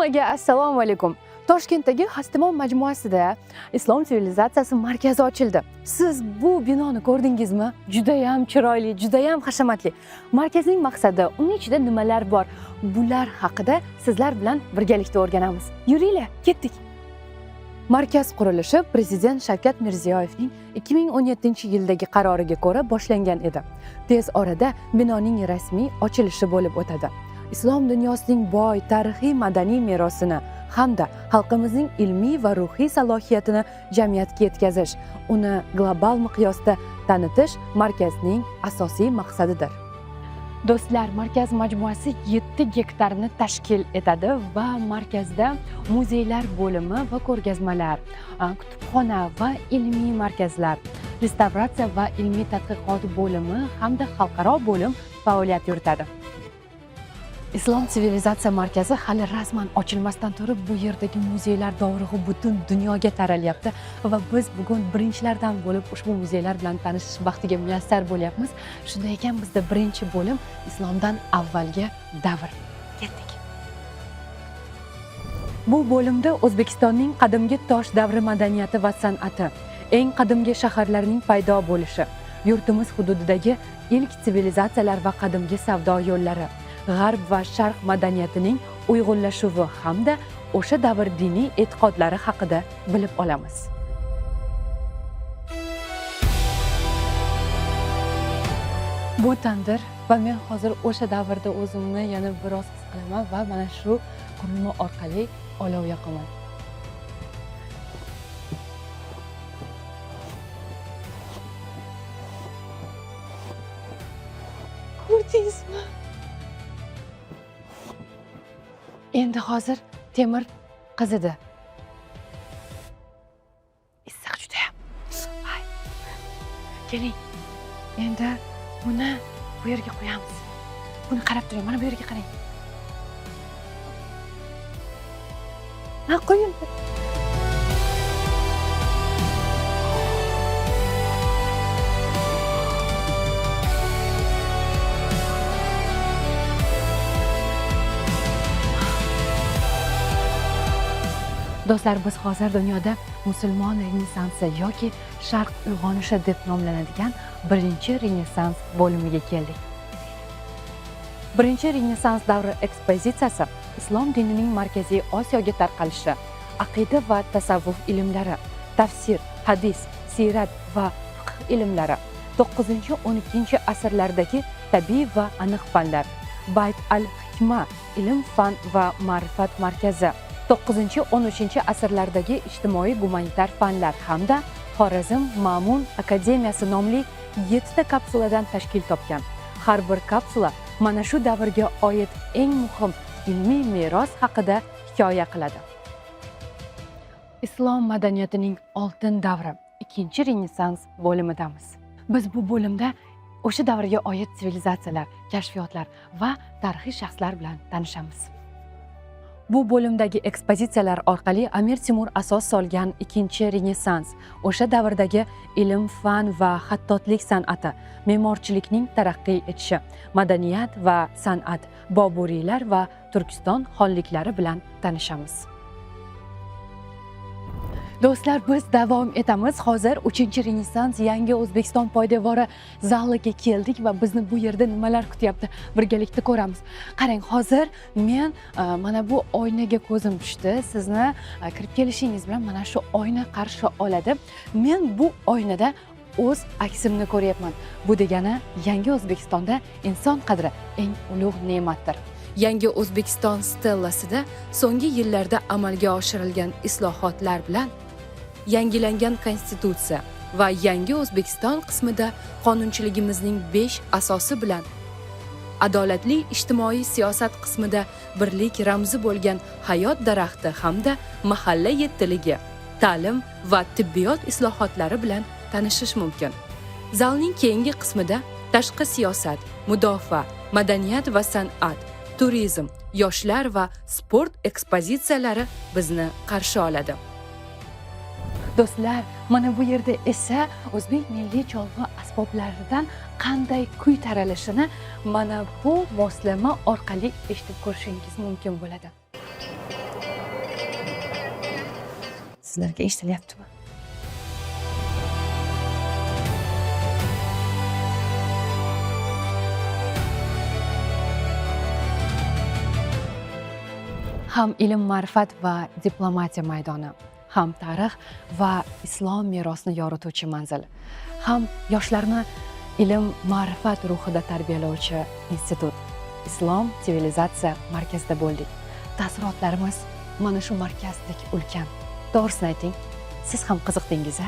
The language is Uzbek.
Hammaga assalomu alaykum. Toshkentdagi Xastimon majmuasida Islom sivilizatsiyasi markazi ochildi. Siz bu binoni ko'rdingizmi? Judayam chiroyli, judayam hashamatli. Markazning maqsadi, uning ichida nimalar bor? Bular haqida sizlar bilan birgalikda o'rganamiz. Yuringlar, ketdik. Markaz qurilishi Prezident Shavkat Mirziyoyevning 2017-yildagi qaroriga ko'ra boshlangan edi. Tez orada binoning rasmiy ochilishi bo'lib o'tadi. Islom dunyosining boy tarixiy madaniy merosini hamda xalqimizning ilmiy va ruhiy salohiyatini jamiyatga yetkazish, uni global miqyosda tanitish markazning asosiy maqsadidir. Do'stlar, markaz majmuasi 7 gektarni tashkil etadi va markazda muzeylar bo'limi va ko'rgazmalar, kutubxona va ilmiy markazlar, restavratsiya va ilmiy tadqiqot bo'limi hamda xalqaro bo'lim faoliyat yuritadi. Islom sivilizatsiya markazi hali rasman ochilmasdan turib bu yerdagi muzeylar dovrug'i butun dunyoga taralyapti va biz bugun birinchilardan bo'lib ushbu muzeylar bilan tanishish baxtiga muyassar bo'lyapmiz. Shunday ekan, bizda birinchi bo'lim islomdan avvalgi davr. Ketdik. Bu bo'limda O'zbekistonning qadimgi tosh davri madaniyati va san'ati, eng qadimgi shaharlarning paydo bo'lishi, yurtimiz hududidagi ilk sivilizatsiyalar va qadimgi savdo yo'llari, g'arb va sharq madaniyatining uyg'unlashuvi hamda o'sha davr diniy e'tiqodlari haqida bilib olamiz. Bu tandir va men hozir o'sha davrda o'zimni yana biroz his qilaman va mana shu qurilma orqali olov yoqaman. Ko'rdingizmi? Endi hozir temir qizidi. Issiq judayam. Ay. Keling. Endi buni bu yerga qo'yamiz. Buni qarab turing, mana bu yerga qarang. Ha, qo'ying. Do'stlar, biz hozir dunyoda musulmon renessansi yoki sharq uyg'onishi deb nomlanadigan birinchi renessans bo'limiga keldik. Birinchi renessans davri ekspozitsiyasi islom dinining Markaziy Osiyoga tarqalishi, aqida va tasavvuf ilmlari, tafsir, hadis, siyrat va fiqh ilmlari, 9-12 asrlardagi tabiiy va aniq fanlar, Bayt al-Hikma ilm, fan va ma'rifat markazi, 9-13 asrlardagi ijtimoiy gumanitar fanlar hamda Xorazm Ma'mun akademiyasi nomli 7 ta kapsuladan tashkil topgan. Har bir kapsula mana shu davrga oid eng muhim ilmiy meros haqida hikoya qiladi. Islom madaniyatining oltin davri, ikkinchi renessans bo'limidamiz. Biz bu bo'limda o'sha davrga oid sivilizatsiyalar, kashfiyotlar va tarixiy shaxslar bilan tanishamiz. Bu bo'limdagi ekspozitsiyalar orqali Amir Temur asos solgan ikkinchi renessans, o'sha davrdagi ilm, fan va xattotlik san'ati, me'morchilikning taraqqiy etishi, madaniyat va san'at, Boburiylar va Turkiston xonliklari bilan tanishamiz. Do'stlar, biz davom etamiz. Hozir 3-renessans yangi O'zbekiston poydevori zaliga keldik va bizni bu yerda nimalar kutyapti, birgalikda ko'ramiz. Qarang, hozir men mana bu oynaga ko'zim tushdi. Sizni kirib kelishingiz bilan mana shu oyna qarshi oladi. Men bu oynada o'z aksimni ko'ryapman. Bu degani yangi O'zbekistonda inson qadri eng ulug' ne'matdir. Yangi O'zbekiston stellasida so'nggi yillarda amalga oshirilgan islohotlar bilan yangilangan konstitutsiya va yangi O'zbekiston qismida qonunchiligimizning 5 asosi bilan adolatli ijtimoiy siyosat qismida birlik ramzi bo'lgan hayot daraxti hamda mahalla yettiligi, ta'lim va tibbiyot islohotlari bilan tanishish mumkin. Zalning keyingi qismida tashqi siyosat, mudofaa, madaniyat va san'at, turizm, yoshlar va sport ekspozitsiyalari bizni qarshi oladi. Do'stlar, mana bu yerda esa o'zbek milliy cholg'u asboblaridan qanday kuy taralishini mana bu moslama orqali eshitib ko'rishingiz mumkin bo'ladi. Sizlarga eshitilyaptimi? Ham ilm ma'rifat va diplomatiya maydoni, ham tarix va islom merosini yorituvchi manzil, ham yoshlarni ilm ma'rifat ruhida tarbiyalovchi institut, Islom sivilizatsiya markazida bo'ldik. Taassurotlarimiz mana shu markazdek ulkan. To'g'risini ayting, siz ham qiziqdingiz a?